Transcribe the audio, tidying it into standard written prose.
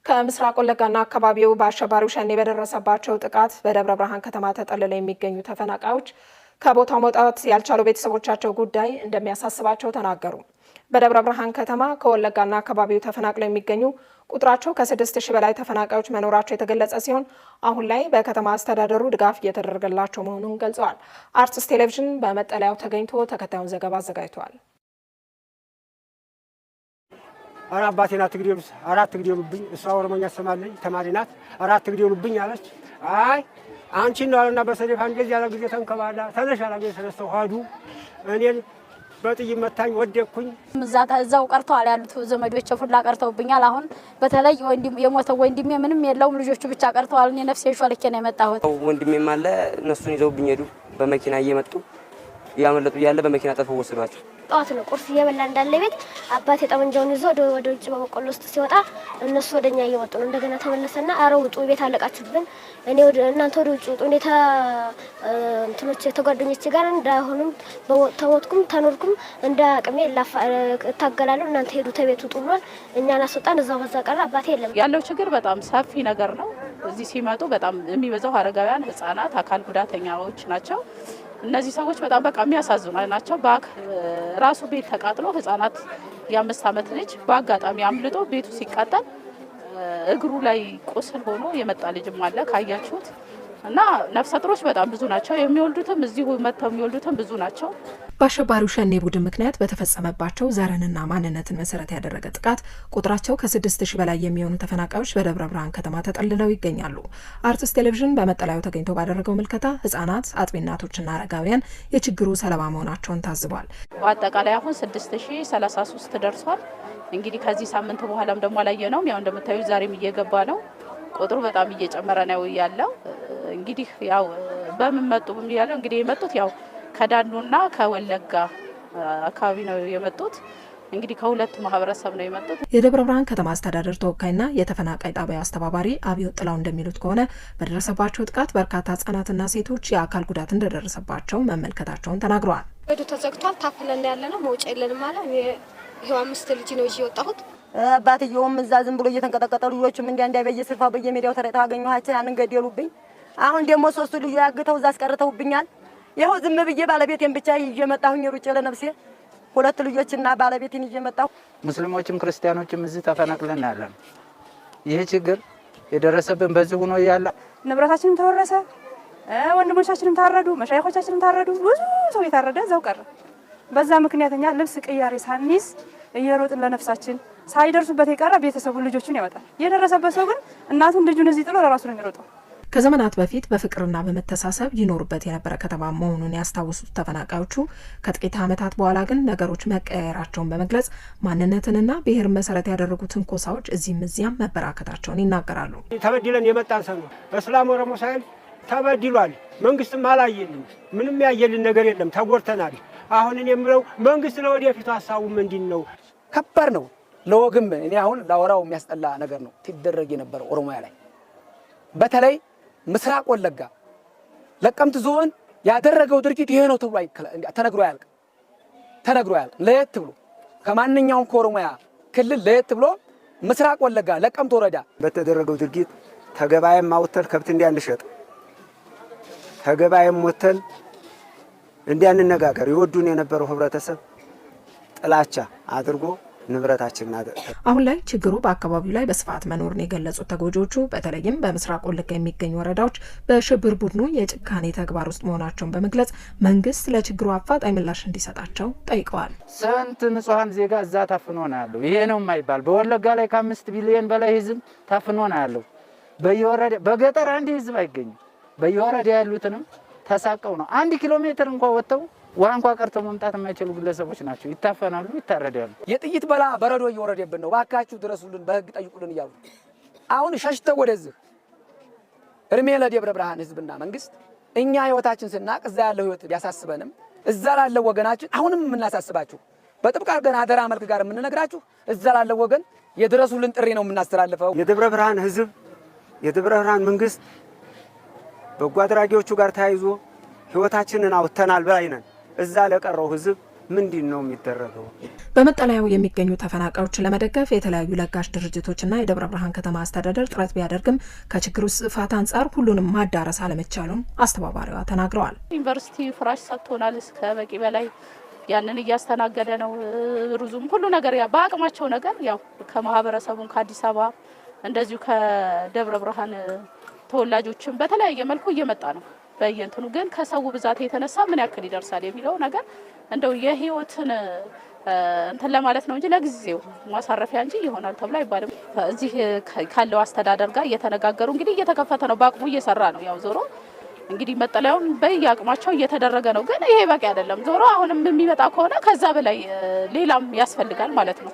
ከምስራቅ ወለጋና አካባቢው በአሸባሪው ሸኔ በደረሰባቸው ጥቃት በደብረ ብርሃን ከተማ ተጠልለው የሚገኙ ተፈናቃዮች ከቦታው መውጣት ያልቻሉ ቤተሰቦቻቸው ጉዳይ እንደሚያሳስባቸው ተናገሩ። በደብረ ብርሃን ከተማ ከወለጋና አካባቢው ተፈናቅለው የሚገኙ ቁጥራቸው ከ6,000 በላይ ተፈናቃዮች መኖራቸው የተገለጸ ሲሆን አሁን ላይ በከተማ አስተዳደሩ ድጋፍ እየተደረገላቸው መሆኑን ገልጸዋል። አርትስ ቴሌቪዥን በመጠለያው ተገኝቶ ተከታዩን ዘገባ አዘጋጅቷል። ኧረ አባቴን አትግደሉት፣ ኧረ አትግደሉብኝ። እሷ ኦሮሞኛ ትሰማለች፣ ተማሪ ናት። ኧረ አትግደሉብኝ አለች። አይ አንቺን ነው አለና በሰደፍ እንደዚህ ያለ ጊዜ ተንከባላ ተነሽ አለ ጊዜ ተነስተው ሄዱ። እኔን በጥይት መታኝ፣ ወደቅኩኝ። እዛው ቀርተዋል ያሉት ዘመዶቼ ሁላ ቀርተውብኛል። አሁን በተለይ የሞተው ወንድሜ ምንም የለውም፣ ልጆቹ ብቻ ቀርተዋል። እኔ ነፍሴ ሾልኬ ነው የመጣሁት። ወንድሜም አለ፣ እነሱን ይዘውብኝ ሄዱ። በመኪና እየመጡ እያመለጡ እያለ በመኪና ጠልፈው ወሰዷቸው። ጠዋት ነው ቁርስ እየበላ እንዳለ ቤት አባቴ ጠመንጃውን ይዞ ወደ ውጭ በበቆሎ ውስጥ ሲወጣ እነሱ ወደኛ እየወጡ ነው። እንደገና ተመለሰና አረ ውጡ፣ ቤት አለቃችሁብን፣ እኔ ወደ እናንተ ወደ ውጭ ውጡ፣ እኔ እንትኖች ተጓደኞቼ ጋር እንዳይሆኑም ተሞትኩም ተኖርኩም እንደ አቅሜ እታገላለሁ፣ እናንተ ሄዱ ተቤት ውጡ ብሏል። እኛን አስወጣን። እዛው በዛ ቀረ። አባቴ የለም። ያለው ችግር በጣም ሰፊ ነገር ነው። እዚህ ሲመጡ በጣም የሚበዛው አረጋውያን፣ ህጻናት፣ አካል ጉዳተኛዎች ናቸው። እነዚህ ሰዎች በጣም በቃ የሚያሳዝኑ ናቸው። ባክ ራሱ ቤት ተቃጥሎ ህጻናት የ5 ዓመት ልጅ በአጋጣሚ አምልጦ ቤቱ ሲቃጠል እግሩ ላይ ቁስል ሆኖ የመጣ ልጅም አለ ካያችሁት። እና ነፍሰ ጡሮች በጣም ብዙ ናቸው። የሚወልዱትም እዚሁ መጥተው የሚወልዱትም ብዙ ናቸው። በአሸባሪው ሸኔ ቡድን ምክንያት በተፈጸመባቸው ዘርንና ማንነትን መሰረት ያደረገ ጥቃት ቁጥራቸው ከ6,000 በላይ የሚሆኑ ተፈናቃዮች በደብረ ብርሃን ከተማ ተጠልለው ይገኛሉ። አርትስ ቴሌቪዥን በመጠለያው ተገኝቶ ባደረገው ምልከታ ህጻናት፣ አጥቢ እናቶችና አረጋውያን የችግሩ ሰለባ መሆናቸውን ታዝቧል። በአጠቃላይ አሁን 6033 ደርሷል። እንግዲህ ከዚህ ሳምንት በኋላም ደግሞ አላየነውም። ያው እንደምታዩት ዛሬም እየገባ ነው። ቁጥሩ በጣም እየጨመረ ነው ያለው። እንግዲህ ያው በምን መጡ ያለው እንግዲህ የመጡት ያው ከዳኖና ከወለጋ አካባቢ ነው የመጡት። እንግዲህ ከሁለቱ ማህበረሰብ ነው የመጡት። የደብረ ብርሃን ከተማ አስተዳደር ተወካይና የተፈናቃይ ጣቢያ አስተባባሪ አብዮት ጥላው እንደሚሉት ከሆነ በደረሰባቸው ጥቃት በርካታ ህጻናትና ሴቶች የአካል ጉዳት እንደደረሰባቸው መመልከታቸውን ተናግረዋል። ቤቱ ተዘግቷል። ታፍነን ያለ ነው። መውጫ የለንም አለ። ይኸው አምስት ልጅ ነው ይዤ የወጣሁት። አባትየውም እዛ ዝም ብሎ እየተንቀጠቀጠ ልጆቹም እንዲያ እንዲያ በየስልፋው በየሜዳው ተረጭተው አገኘኋቸው። ያንን ገደሉብኝ። አሁን ደግሞ ሶስቱ ልዩ ያግተው እዛ አስቀርተውብኛል። ይኸው ዝም ብዬ ባለቤቴን ብቻ ይዤ መጣሁኝ ሩጬ ለነፍሴ ሁለት ልጆችና ባለቤቴን ይዤ መጣሁ። ሙስሊሞችም ክርስቲያኖችም እዚህ ተፈናቅለን ያለን ይህ ችግር የደረሰብን በዚህ ሆኖ እያለ ንብረታችንም ተወረሰ፣ ወንድሞቻችንም ታረዱ፣ መሻይኾቻችንም ታረዱ። ብዙ ሰው የታረደ እዛው ቀረ። በዛ ምክንያት እኛ ልብስ ቅያሬ ሳንይዝ እየሮጥን ለነፍሳችን ሳይደርሱበት የቀረ ቤተሰቡን ልጆቹን ያወጣል። የደረሰበት ሰው ግን እናቱን ልጁን እዚህ ጥሎ ለራሱ ነው የሚሮጠው። ከዘመናት በፊት በፍቅርና በመተሳሰብ ይኖሩበት የነበረ ከተማ መሆኑን ያስታወሱት ተፈናቃዮቹ ከጥቂት ዓመታት በኋላ ግን ነገሮች መቀየራቸውን በመግለጽ ማንነትንና ብሔርን መሰረት ያደረጉ ትንኮሳዎች እዚህም እዚያም መበራከታቸውን ይናገራሉ። ተበድለን የመጣን ሰው ነው። እስላም ኦሮሞ ሳይል ተበድሏል። መንግስትም አላየልን፣ ምንም ያየልን ነገር የለም። ተጎድተናል። አሁን እኔ የምለው መንግስት ለወደፊቱ ሀሳቡ ምንድን ነው? ከባድ ነው። ለወግም እኔ አሁን ላወራው የሚያስጠላ ነገር ነው ሲደረግ የነበረው ኦሮሚያ ላይ፣ በተለይ ምስራቅ ወለጋ ለቀምት ዞን ያደረገው ድርጊት ይሄ ነው ተብሎ ተነግሮ አያልቅም። ተነግሮ አያልቅም። ለየት ብሎ ከማንኛውም ከኦሮሚያ ክልል ለየት ብሎ ምስራቅ ወለጋ ለቀምት ወረዳ በተደረገው ድርጊት ተገባይም አውጥተን ከብት እንዲያንሸጥ ተገባይም ወጥተን እንዲያንነጋገር ይወዱን የነበረው ህብረተሰብ ጥላቻ አድርጎ ንብረታችንን አሁን ላይ ችግሩ በአካባቢው ላይ በስፋት መኖሩን የገለጹት ተጎጂዎቹ በተለይም በምስራቅ ወለጋ የሚገኙ ወረዳዎች በሽብር ቡድኑ የጭካኔ ተግባር ውስጥ መሆናቸውን በመግለጽ መንግስት ለችግሩ አፋጣኝ ምላሽ እንዲሰጣቸው ጠይቀዋል። ስንት ንጹሐን ዜጋ እዛ ታፍኖ ነው ያለው። ይሄ ነው የማይባል በወለጋ ላይ ከ5 ቢሊዮን በላይ ህዝብ ታፍኖ ነው ያለው። በየወረዳ በገጠር አንድ ህዝብ አይገኝም። በየወረዳ ያሉትንም ተሳቀው ነው 1 ኪሎ ሜትር እንኳ ወጥተው ውሃ እንኳ ቀርተው መምጣት የማይችሉ ግለሰቦች ናቸው። ይታፈናሉ፣ ይታረዳሉ። የጥይት በላ በረዶ እየወረደብን ነው፣ ባካችሁ ድረሱልን፣ በህግ ጠይቁልን እያሉ አሁን ሸሽተው ወደዚህ። እድሜ ለደብረ ብርሃን ህዝብና መንግስት። እኛ ህይወታችን ስናቅ እዛ ያለው ህይወት ቢያሳስበንም እዛ ላለው ወገናችን አሁንም የምናሳስባችሁ በጥብቅ አድርገን አደራ መልክ ጋር የምንነግራችሁ እዛ ላለው ወገን የድረሱልን ጥሪ ነው የምናስተላልፈው። የደብረ ብርሃን ህዝብ፣ የደብረ ብርሃን መንግስት በጎ አድራጊዎቹ ጋር ተያይዞ ህይወታችንን አውጥተናል በላይ ነን። እዛ ለቀረው ህዝብ ምንድን ነው የሚደረገው? በመጠለያው የሚገኙ ተፈናቃዮችን ለመደገፍ የተለያዩ ለጋሽ ድርጅቶችና የደብረ ብርሃን ከተማ አስተዳደር ጥረት ቢያደርግም ከችግሩ ስፋት አንጻር ሁሉንም ማዳረስ አለመቻሉን አስተባባሪዋ ተናግረዋል። ዩኒቨርሲቲ ፍራሽ ሰጥቶናል እስከ በቂ በላይ፣ ያንን እያስተናገደ ነው። ሩዙም ሁሉ ነገር በአቅማቸው ነገር ያው ከማህበረሰቡም ከአዲስ አበባ እንደዚሁ ከደብረ ብርሃን ተወላጆችም በተለያየ መልኩ እየመጣ ነው። በየእንትኑ ግን ከሰው ብዛት የተነሳ ምን ያክል ይደርሳል የሚለው ነገር እንደው የህይወትን እንትን ለማለት ነው እንጂ ለጊዜው ማሳረፊያ እንጂ ይሆናል ተብሎ አይባልም። እዚህ ካለው አስተዳደር ጋር እየተነጋገሩ እንግዲህ እየተከፈተ ነው፣ በአቅሙ እየሰራ ነው። ያው ዞሮ እንግዲህ መጠለያውን በየአቅማቸው እየተደረገ ነው። ግን ይሄ በቂ አይደለም። ዞሮ አሁንም የሚመጣ ከሆነ ከዛ በላይ ሌላም ያስፈልጋል ማለት ነው።